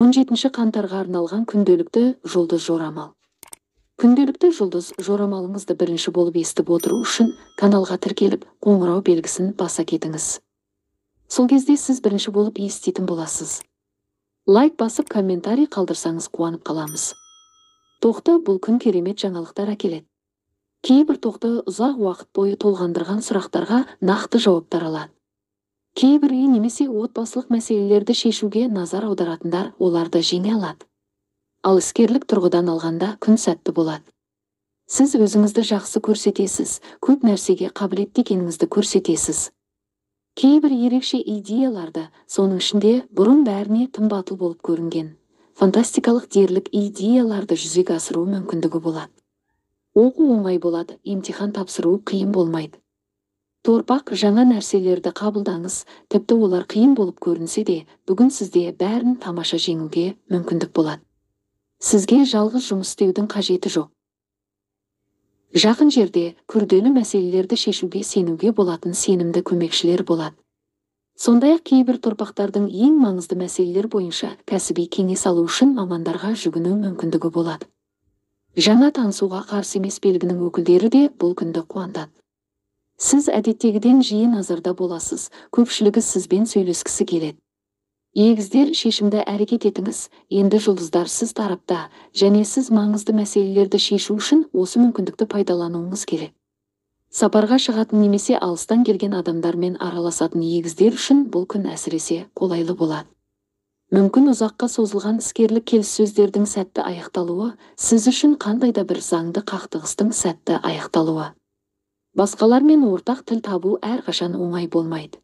17 қаңтарға арналған күнделікті жұлдыз жорамал. Күнделікті жұлдыз жорамалыңызды бірінші болып естіп отыру үшін каналға тіркеліп, қоңырау белгісін баса кетіңіз. Сол кезде сіз бірінші болып еститін боласыз. Лайк басып, комментарий қалдырсаңыз, қуанып қаламыз. Тоқты бұл күн керемет жаңалықтар әкеледі. Кейбір тоқты ұзақ уақыт бойы толғандырған сұрақтарға нақты жауаптар алады. Кейбір үй немесе отбасылық мәселелерді шешуге назар аударатындар оларды жеңе алады. Ал іскерлік тұрғыдан алғанда, күн сәтті болады. Сіз өзіңізді жақсы көрсетесіз, көп нәрсеге қабілетті екеніңізді көрсетесіз. Кейбір ерекше идеяларды, соның ішінде бұрын бәріне тым батыл болып көрінген фантастикалық дерлік идеяларды жүзеге асыру мүмкіндігі болады. Оқу оңай болады, емтихан тапсыру қиын болмайды. Торпақ, жаңа нәрселерді қабылдаңыз, тіпті олар қиын болып көрінсе де. Бүгін сізде бәрін тамаша жеңуге мүмкіндік болады. Сізге жалғыз жұмыс істеудің қажеті жоқ. Жақын жерде күрделі мәселелерді шешуге сенуге болатын сенімді көмекшілер болады. Сондай-ақ кейбір торпақтардың ең маңызды мәселелер бойынша кәсіби кеңес алу үшін мамандарға жүгіну мүмкіндігі болады. Жаңа танысуға қарсы емес белгінің өкілдері де бұл күнді қуантады. Сіз әдеттегіден жиі назарда боласыз, көпшілігі сізбен сөйлескісі келеді. Егіздер, шешімді әрекет етіңіз. Енді жұлдыздар сіз тарапта және сіз маңызды мәселелерді шешу үшін осы мүмкіндікті пайдалануыңыз керек. Сапарға шығатын немесе алыстан келген адамдармен араласатын егіздер үшін бұл күн әсіресе қолайлы болады. Мүмкін ұзаққа созылған іскерлік келіссөздердің сәтті аяқталуы, сіз үшін қандай да бір заңды қақтығыстың сәтті аяқталуы. Басқалармен ортақ тіл табу әрқашан оңай болмайды.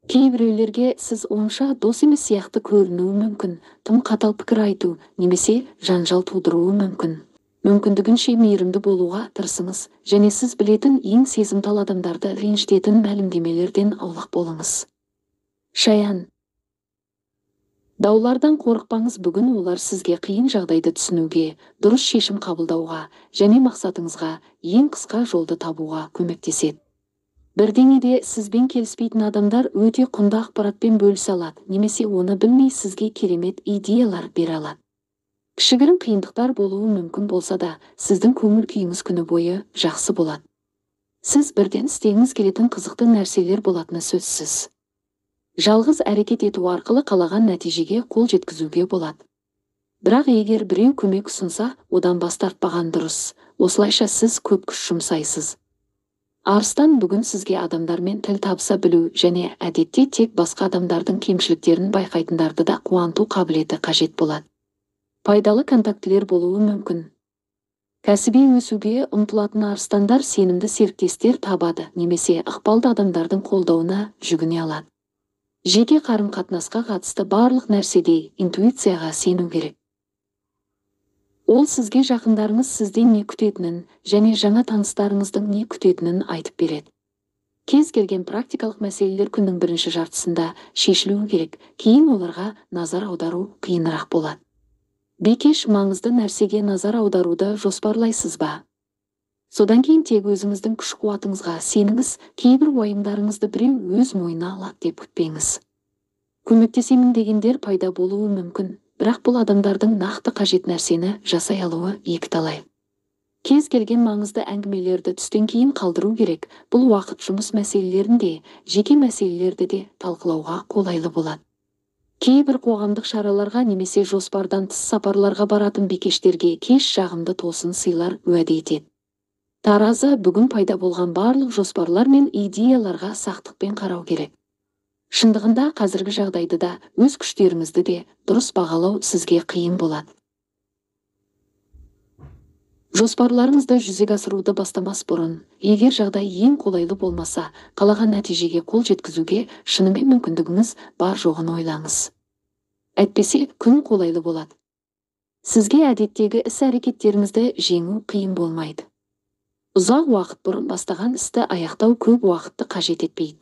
Кейбіреулерге сіз онша дос емес сияқты көрінуі мүмкін, тым қатал пікір айту немесе жанжал тудыруы мүмкін. Мүмкіндігінше мейірімді болуға тырысыңыз және сіз білетін ең сезімтал адамдарды ренжітетін мәлімдемелерден аулақ болыңыз. Шаян, даулардан қорықпаңыз. Бүгін олар сізге қиын жағдайды түсінуге, дұрыс шешім қабылдауға және мақсатыңызға ең қысқа жолды табуға көмектеседі. Бірдеңеде сізбен келіспейтін адамдар өте құнды ақпаратпен бөлісе алады немесе оны білмей сізге керемет идеялар бере алады. Кішігірім қиындықтар болуы мүмкін болса да, сіздің көңіл күйіңіз күні бойы жақсы болады. Сіз бірден істегіңіз келетін қызықты нәрселер болатыны сөзсіз. Жалғыз әрекет ету арқылы қалаған нәтижеге қол жеткізуге болады, бірақ егер біреу көмек ұсынса, одан бас тартпаған дұрыс. Осылайша сіз көп күш жұмсайсыз. Арыстан, бүгін сізге адамдармен тіл табыса білу және әдетте тек басқа адамдардың кемшіліктерін байқайтындарды да қуанту қабілеті қажет болады. Пайдалы контактілер болуы мүмкін. Кәсіби өсуге ұмтылатын арыстандар сенімді серіктестер табады немесе ықпалды адамдардың қолдауына жүгіне алады. Жеке қарым-қатынасқа қатысты барлық нәрседе интуицияға сену керек. Ол сізге жақындарыңыз сізден не күтетінін және жаңа таныстарыңыздың не күтетінін айтып береді. Кез келген практикалық мәселелер күннің бірінші жартысында шешілуі керек, кейін оларға назар аудару қиынырақ болады. Бикеш, маңызды нәрсеге назар аударуды жоспарлайсыз ба? Содан кейін тек өзіңіздің күш қуатыңызға сеніңіз. Кейбір уайымдарыңызды біреу өз мойнына алады деп күтпеңіз. Көмектесемін дегендер пайда болуы мүмкін, бірақ бұл адамдардың нақты қажет нәрсені жасай алуы екіталай. Кез келген маңызды әңгімелерді түстен кейін қалдыру керек. Бұл уақыт жұмыс мәселелерін де, жеке мәселелерді де талқылауға қолайлы болады. Кейбір қоғамдық шараларға немесе жоспардан тыс сапарларға баратын бикештерге кеш жағымды тосын сыйлар уәде етеді. Таразы, бүгін пайда болған барлық жоспарлар мен идеяларға сақтықпен қарау керек. Шындығында, қазіргі жағдайды да, өз күштеріңізді де дұрыс бағалау сізге қиын болады. Жоспарларыңызды жүзеге асыруды бастамас бұрын, егер жағдай ең қолайлы болмаса, қалаған нәтижеге қол жеткізуге шынымен мүмкіндігіңіз бар жоғын ойлаңыз. Әйтпесе күн қолайлы болады. Сізге әдеттегі іс әрекеттеріңізді жеңу қиын болмайды. Ұзақ уақыт бұрын бастаған істі аяқтау көп уақытты қажет етпейді.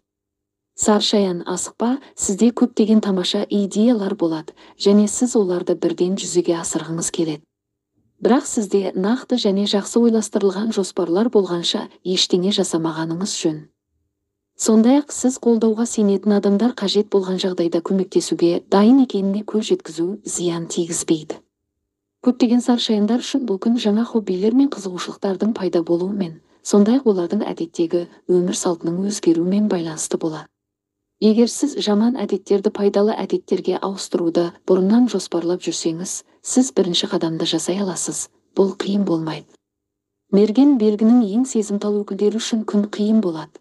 Саршаян, асықпа. Сізде көптеген тамаша идеялар болады және сіз оларды бірден жүзеге асырғыңыз келеді. Бірақ сізде нақты және жақсы ойластырылған жоспарлар болғанша, ештеңе жасамағаныңыз жөн. Сондай-ақ сіз қолдауға сенетін адамдар қажет болған жағдайда көмектесуге дайын екеніне көз жеткізу зиян тигізбейді. Көптеген сарышаяндар үшін бұл күн жаңа хоббилер мен қызығушылықтардың пайда болуымен, сондай-ақ олардың әдеттегі өмір салтының өзгеруімен байланысты болады. Егер сіз жаман әдеттерді пайдалы әдеттерге ауыстыруды бұрыннан жоспарлап жүрсеңіз, сіз бірінші қадамды жасай аласыз, бұл қиын болмайды. Мерген белгінің ең сезімтал өкілдері үшін күн қиын болады.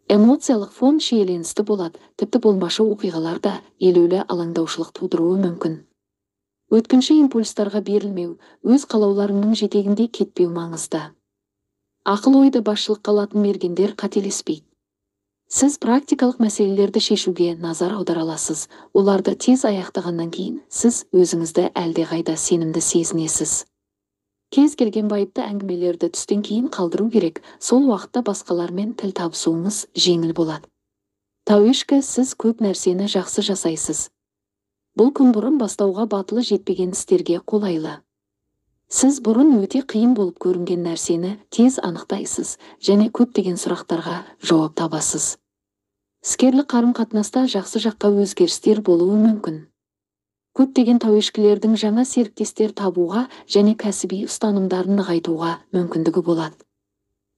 Эмоциялық фон шиеленісті болады, тіпті болмашы оқиғалар да елеулі алаңдаушылық тудыруы мүмкін. Өткінші импульстарға берілмеу, өз қалауларыңның жетегінде кетпеу маңызды. Ақыл ойды басшылыққа алатын мергендер қателеспейді. Сіз практикалық мәселелерді шешуге назар аудара аласыз, оларды тез аяқтағаннан кейін сіз өзіңізді әлдеқайда сенімді сезінесіз. Кез келген байыпты әңгімелерді түстен кейін қалдыру керек, сол уақытта басқалармен тіл табысуыңыз жеңіл болады. Тауешкі, сіз көп нәрсені жақсы жасайсыз. Бұл күн бұрын бастауға батылы жетпеген істерге қолайлы. Сіз бұрын өте қиын болып көрінген нәрсені тез анықтайсыз және көптеген сұрақтарға жауап табасыз. Іскерлік қарым-қатынаста жақсы жаққа өзгерістер болуы мүмкін. Көптеген тауешкілердің жаңа серіктестер табуға және кәсіби ұстанымдарын нығайтуға мүмкіндігі болады.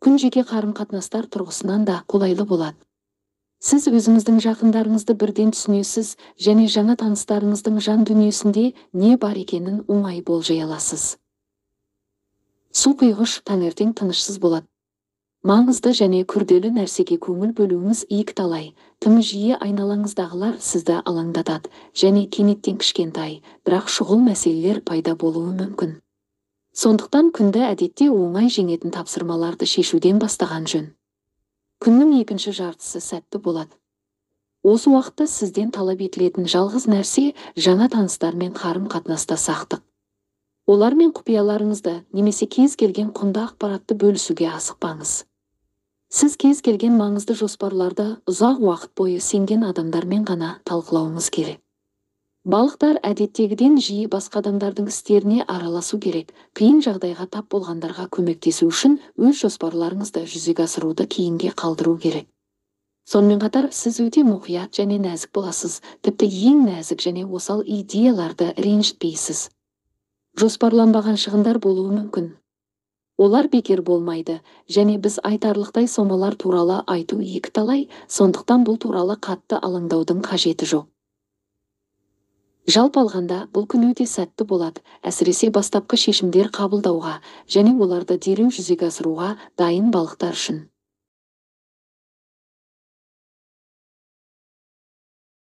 Күн жеке қарым-қатынастар тұрғысынан да қолайлы болады. Сіз өзіңіздің жақындарыңызды бірден түсінесіз және жаңа таныстарыңыздың жан дүниесінде не бар екенін оңай болжай аласыз. Су құйғыш таңертең тынышсыз болады. Маңызды және күрделі нәрсеге көңіл бөлуіңіз екіталай, тым жиі айналаңыздағылар сізді алаңдатады және кенеттен кішкентай, бірақ шұғыл мәселелер пайда болуы мүмкін. Сондықтан күнді әдетте оңай жеңетін тапсырмаларды шешуден бастаған жөн. Күннің екінші жартысы сәтті болады. Осы уақытта сізден талап етілетін жалғыз нәрсе жаңа таныстармен қарым-қатынаста сақтық. Олармен құпияларыңызды немесе кез келген құнды ақпаратты бөлісуге асықпаңыз. Сіз кез келген маңызды жоспарларды ұзақ уақыт бойы сенген адамдармен ғана талқылауыңыз керек. Балықтар әдеттегіден жиі басқа адамдардың істеріне араласу керек. Қиын жағдайға тап болғандарға көмектесу үшін өз жоспарларыңызды жүзеге асыруды кейінге қалдыру керек. Сонымен қатар сіз өте мұқият және нәзік боласыз, тіпті ең нәзік және осал идеяларды ренжітпейсіз. Жоспарланбаған шығындар болуы мүмкін. Олар бекер болмайды, және біз айтарлықтай сомалар туралы айту екіталай, сондықтан бұл туралы қатты алаңдаудың қажеті жоқ. Жалпы алғанда, бұл күн өте сәтті болады, әсіресе бастапқы шешімдер қабылдауға және оларды дереу жүзеге асыруға дайын балықтар үшін.